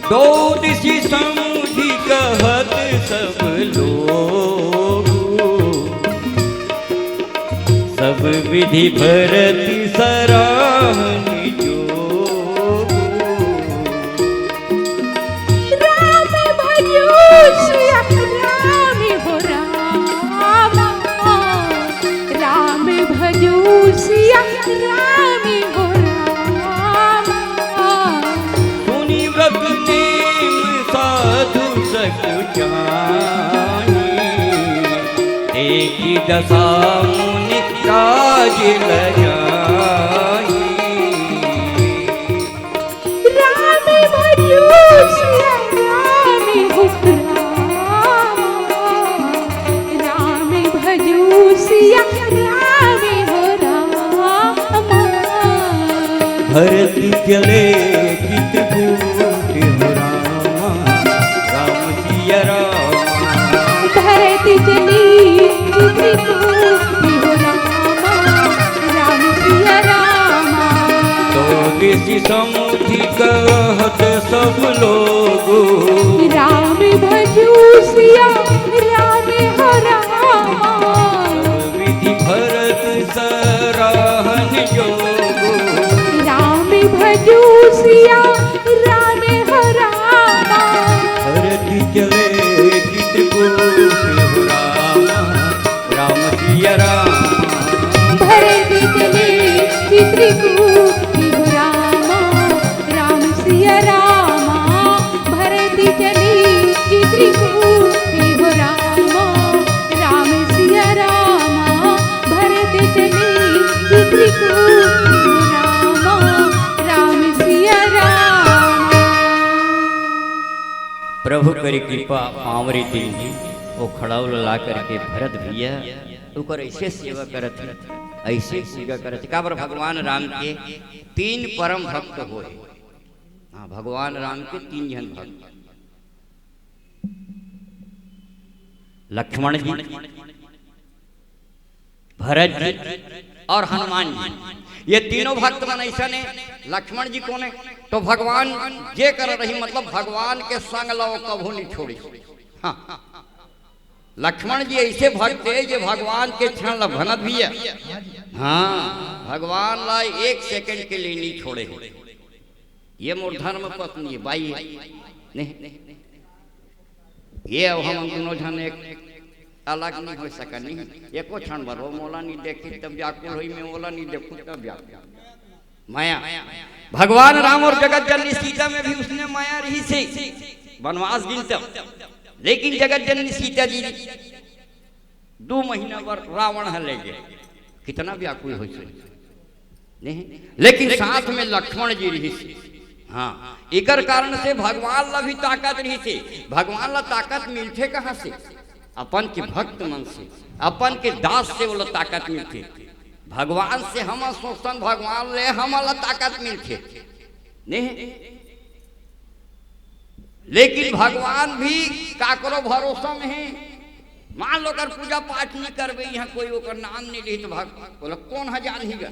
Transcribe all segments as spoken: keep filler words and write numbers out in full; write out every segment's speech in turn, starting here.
दो दिशि समुझि कहत सब लोग, सब विधि भरत सराहन जोग। राम भजो सिया राम हो राम, राम भजो सिया राम हो राम। सुनि व्रत नेम साधु सकुचाई, देखि दशा मुनि राज लजाई। राम भजो सिया राम हो राम, राम भजो सिया राम हो राम। भरत चले चित्रकूट हो रामा, राम सिया रामा। भरत चले चित्रकूट हो रामा, राम सिया रामा। दो दिशि समुझि कहत सब लोग, राम भजो सिया राम हो राम। विधि भरत सराहन जोग, राम भजो सिया राम हो राम। भरत चले चित्रकूट हो राम, राम सिया राम। भरत चले चित्रकूट हो राम, राम सिया राम। भरत चले चित्रकूट हो राम, राम सिया राम। भरत चले चित्रकूट हो राम, राम सिया राम। प्रभु करी कृपा पांवरी दिन जी, वो खड़ाऊ ला करके भरत भैया ओकर ऐसे सेवा करत हे, ऐसे पूजा करत हे। काबर भगवान राम के तीन परम भक्त होय। हाँ, भगवान राम के तीन झन भक्त, लक्ष्मण जी, भरत जी और हनुमान जी। ये तीनों भक्त मन ऐसा ने। लक्ष्मण जी कोन हे? तो भगवान जे कर रही, मतलब भगवान के संग ला वो कभू नहीं छोड़ी। हाँ, लक्ष्मण जी ऐसे भक्त हे जे भगवान के क्षण ला भनत भी हे। हाँ, भगवान ला एक सेकंड के लिए नहीं छोड़े हे। ये मोर धर्म पत्नी हे, बाई हे। नहीं, ये अब हम दोनों झन एक अलग नहीं हो सकन, नहीं। एको क्षण भर वो मोला नहीं देखी तब व्याकुल होई, मैं ओला नहीं देखूं तब व्याकुल। माया। भगवान राम और जगत जननी सीता में भी उसने माया रहिसे, वनवास दिन तक। लेकिन जगत जननी सीता जी दू महीना बर रावण ह ले गे। कितना व्याकुल होइसे, नहीं? लेकिन साथ में लक्ष्मण जी रहिसे। हाँ, एकर कारण से भगवान ला भी ताकत रहिसे। भगवान ला ताकत मिलथे कहाँ से? अपन के भक्त मन से, अपन के दास से ओला ताकत मिलथे। भगवान से हम सोचथन, भगवान ले हमन ला ताकत मिलथे, नहीं? लेकिन भगवान भी काकरो भरोसा में हे। मान लो, अगर पूजा पाठ नहीं करबे, यहाँ कोई ओकर नाम नहीं लिही, तो भग-, बोला, कौन ह जानही गा?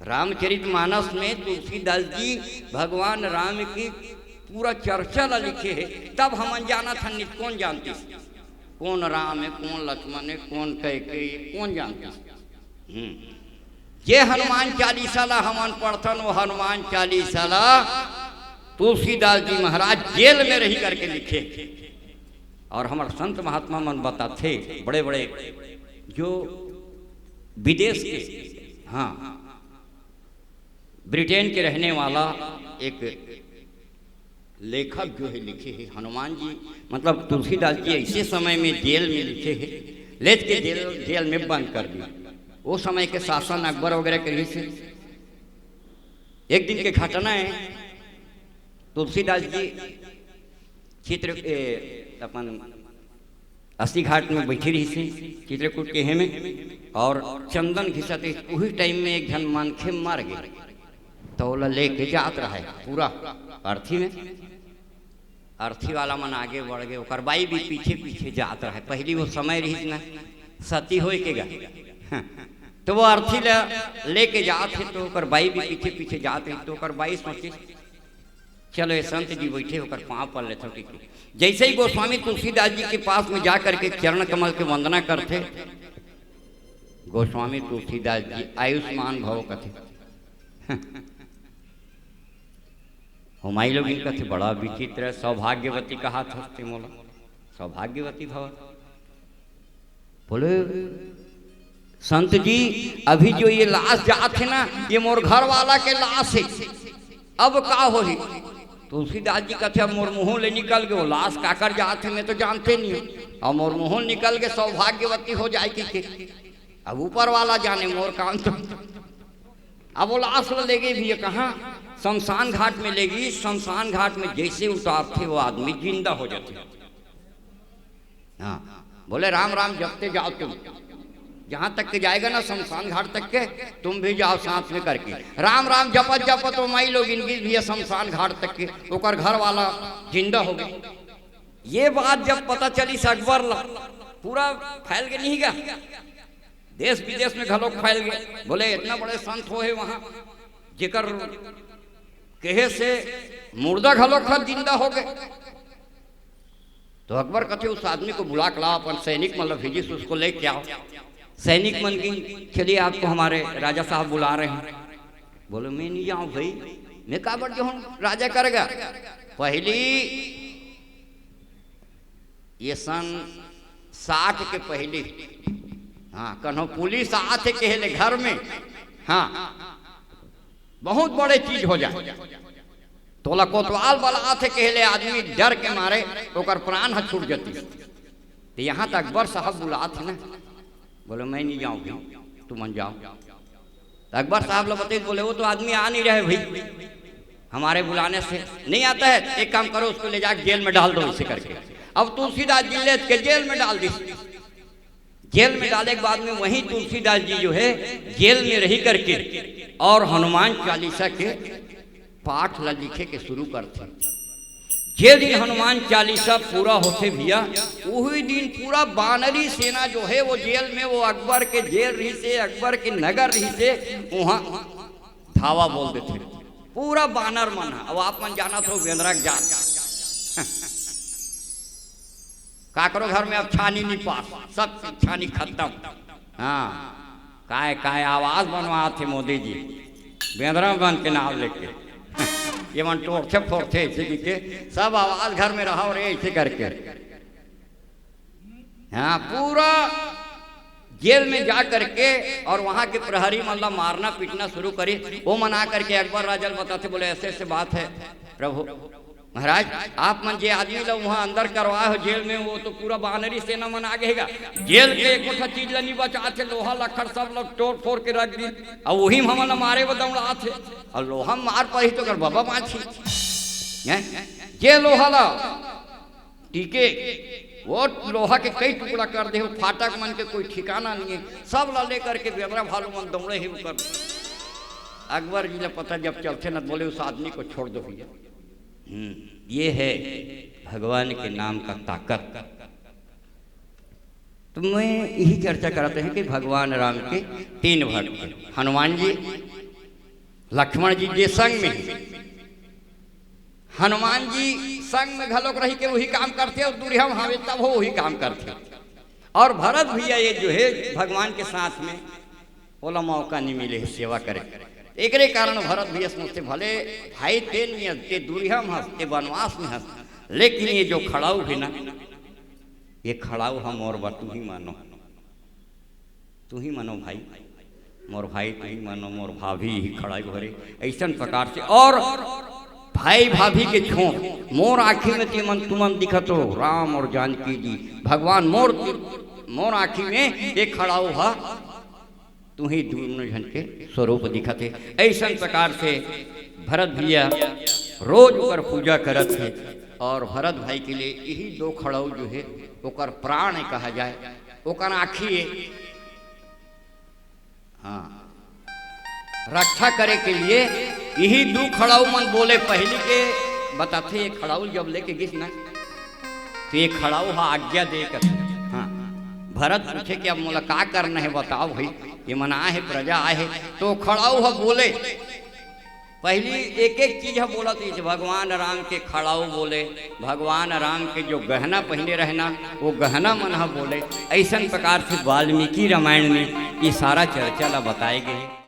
रामचरित मानस में तुलसीदास जी भगवान राम की पूरा चर्चा ला लिखे हे, तब हमन जानत हन, नहीं कौन जानतिस? कौन राम हे, कौन लक्ष्मण हे, कौन कैकेयी, कौन जानतिस? हम्म। जे हनुमान चालीसा ला हमन पढ़थन, वो हनुमान चालीसा ला तुलसीदास जी महाराज जेल में रही करके लिखे। और हमर संत महात्मा मन बताथे, बड़े-बड़े जो विदेश के, हाँ, ब्रिटेन के रहने वाला एक लेखक जो है लिखे हे, हनुमान जी, मतलब तुलसीदास जी ऐसे समय में जेल में लिखे हे, लेज के जेल, जेल में बंद कर दिया। वो समय के शासन अकबर वगैरह के रहिसे। एक दिन के घटना हे, तुलसीदास जी चित्र, ए, अपन अस्सी घाट में बैठी रहिसे, चित्रकूट के हे में, और चंदन घिसत रहिस। उही टाइम में एक झन मनखे मर गे, तो ओला लेके जात रहे पूरा अर्थी में। अर्थी वाला मन आगे बढ़ गे, ओकर बाई भी पीछे पीछे जात रहे। पहली वो समय रहिस ना, सती होए के गा, तो वो अर्थी ला लेके जात हे, तो ओकर बाई भी पीछे पीछे जात रहिस। तो ओकर बाई सोचिस, चलो, ये संत जी बैठे, ओकर पाँव पर लेथव, ठीक है। जैसे ही गोस्वामी तुलसीदास जी के पास में जा करके चरण कमल के वंदना करथे, गोस्वामी तुलसीदास जी आयुष्मान भव कथे। हमाई लोग इनका थे बड़ा विचित्र है, सौभाग्यवती कहा था ते मोला, सौभाग्यवती भव। बोले, संत जी, अभी जो ये लाश जात है ना, ये मोर घर वाला के लाश है। अब का होही? तुलसीदास जी कथे, अब मोर मुंह ले निकल गए, वो लाश काकर जात है, मैं तो जानते नहीं हूँ। अब मोर मुंह निकल गए, सौभाग्यवती हो जाए कि के? अब ऊपर वाला जाने, मोर काम तो। अब वो लाश ला लेगे भी ये कहाँ? शमशान घाट में लेगी। शमशान घाट में जैसे उतारथे, वो आदमी जिंदा हो जाथे। हाँ, बोले, "राम राम जपते जाओ तुम, जहाँ तक के जाएगा ना शमशान घाट तक के, तुम भी जाओ साथ में करके।" राम राम जपत जपत वो माई लोग इनकी भी है शमशान घाट तक के, ओकर घर वाला जिंदा हो गए। ये बात जब पता चली से अकबर ला, पूरा फैल के नहीं गया, देश विदेश में घलोक फैल गए। बोले, "इतना बड़े संत हो है वहाँ, जेकर कहे से मुर्दा घलोक ह जिंदा हो गए।" तो अकबर कथे, "उस आदमी को बुला के लाओ, अपन सैनिक मन ला भेजिस, उसको लेके आओ।" सैनिक मन की, "चलिए, आपको हमारे राजा साहब बुला रहे हैं।" बोले, "मैं नहीं जाऊँ भाई, मैं काबर जाऊँ राजा करेगा?" पहली ये सन साठ के पहली, हाँ, कन्हो पुलिस आथे कहे ले घर में, हाँ, बहुत बड़े चीज हो जाए। तोला कोतवाल वाला आथे कहे ले आदमी डर के मारे ओकर प्राण ह छूट जतिस। तो यहाँ त अकबर साहब बुलात हे ना, बोले, "मैं नहीं जाऊँ भाई, तुमन जाओ।" तो अकबर साहब ला बताइस, बोले, "वो तो आदमी आ नहीं रहे भाई, हमारे बुलाने से नहीं आता है, एक काम करो, उसको ले जाके जेल में डाल दो," ऐसे करके। अब तुलसीदास जी ले के जेल में डाल दिस। जेल में डाले के बाद में वहीं तुलसीदास जी जो है, जेल में रही करके और हनुमान चालीसा के पाठ ला लिखे के शुरू करथे। जे दिन हनुमान चालीसा पूरा होथे भैया, वही दिन पूरा बानरी सेना जो है, वो जेल में, वो अकबर के जेल रहिसे, अकबर के नगर रहिसे, वहाँ धावा बोल देथे। पूरा बानर मन ह। अब आप मन जानत हो बेंदरा के जात। काकरो घर में अब छानी नहीं पास, सब छानी खत्म। हाँ, काय काय आवास बनवात हे मोदी जी, बेंदरा मन के नाम लेके। ये मन टोरथे फोरथे ऐसे करके, सब आवास घर में रहा और ऐसे करके। हाँ, पूरा जेल में जा करके और वहाँ के प्रहरी मन ला मारना पीटना शुरू करिस। वो मन आ करके अकबर राजा ल बताथे, बोले, "ऐसे ऐसे बात है प्रभु महाराज, आप मन जे आदमी ला वहाँ अंदर करवाए हो जेल में, वो तो पूरा बानरी सेना मन आ गए गा। जेल के एको ठा चीज ला नहीं बचाथे, लोहा लक्कड़ सब लोग तोड़ फोड़ के रख दी, और वही में हमन ला मारे बर दौड़ाथे, और लोहा में मार पड़ही तो ओकर बबा बाँचही।" हैं? जे लोहा ला टीके, वो लोहा के कई टुकड़ा कर दे हो, फाटक मन के कोई ठिकाना नहीं है, सब ला लेकर के बेंदरा भालू मन दौड़े हे ऊपर। अकबर जी ला पता जब चलथे न, बोले, "उस आदमी को छोड़ दो भैया।" हम्म, ये है भगवान के नाम का ताकत। तो मैं यही चर्चा करते हैं कि भगवान राम के तीन भक्त, हनुमान जी, लक्ष्मण जी, जे संग में हे। हनुमान जी संग में घलोक रही के वही काम करथे और दूरिहा में हवे तब हो वही काम करथे। और भरत भैया ये जो है भगवान के साथ में, ओला मौका नहीं मिले हे सेवा करे। एकरे कारण भरत भैया सोचथे, भले भाई तेन में ते दूरिहा में हस, ते वनवास में हस, लेकिन ये जो खड़ाऊ है ना, ये खड़ाऊ ह मोर बर तुही मानो, तुही मानो भाई, मोर भाई तुही मानो, मोर भाभी ही खड़ाऊ हरे। ऐसन प्रकार से और भाई भाभी के छोड़ मोर आँखी में ते मन तुमन दिखत हो, राम और जानकी जी, भगवान मोर, मोर आँखी में ये खड़ाऊ ह तुही दूनों झन के स्वरूप दिखत हे। ऐसन प्रकार से भरत भैया रोज ओकर पूजा करत हे और भरत भाई के लिए यही दो खड़ाऊ जो है ओकर प्राण कहा जाए, ओकर आँखी है। हाँ, रक्षा करे के लिए यही दू खड़ाऊ मन बोले। पहली के बताथे, ये खड़ाऊ जब लेके गिस ना, तो ये खड़ाऊ हा आज्ञा दे कर। हाँ, भरत पूछे कि अब मोला का करना है, बताओ भाई, ये मन आए हे, प्रजा आए हे। तो खड़ाऊ हा बोले, पहली एक एक चीज ह बोलत रहिस, भगवान राम के खड़ाऊ बोले, भगवान राम के जो गहना पहिने रहना, वो गहना मन ह बोले। ऐसन प्रकार से वाल्मीकि रामायण में ये सारा चर्चा ला बताए गए।